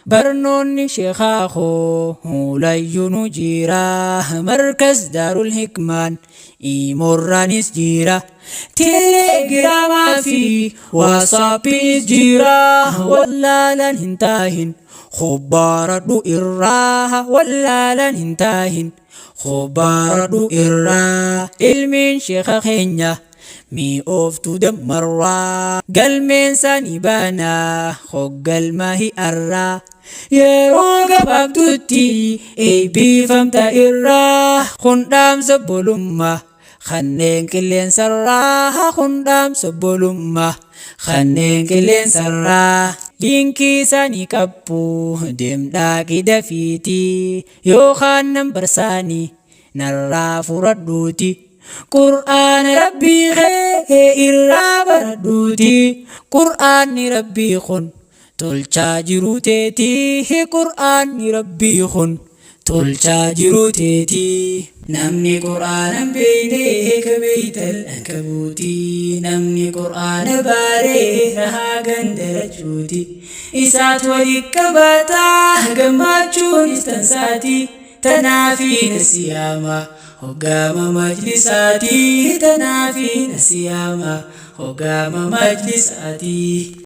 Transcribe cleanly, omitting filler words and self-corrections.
Barnoonni sheekaa koo huulayyuu nu jira. Markaz Daarul Hikmaan Imorraanis jira. Telegiraamaa fi Waasaappiinis jira. Wallaalaan hin taahin khobaaradhu irraa. Wallaalaan hin taahin khobaaradhu irraa. Ilmiin sheeka keenya mi'ooftuu dammarraa. Galmeen isaanii banaa hoggalma hi'arraa. Yeroo gabaabduutti eebbifamta irraa. Kun dhaamsa bolummaa kanneen qilleensarraa. Kun dhaamsa bolummaa kanneen qilleensarraa. Liinkii isaanii qabbu deemdhaa qidafiitii yookaan nambar isaanii narraa furadhuuti. Qur'aana Rabbii kee irraa baradhuuti. Qur'aanni Rabbii kun tolchaa jiruu teetii. Qur'aanni Rabbii kun tolchaa jiruu teetii. Namni Qur'aana hin beekne kabeeytal ankabuuti. Namni Qur'aana baaree rahaa gandarachuuti. Isaat wali qabataa gammachuunis tansaati. Tanaafi nasiyaama hoggaama majlisaati. Tanaafi nasiyaama hoggaama majlisaati.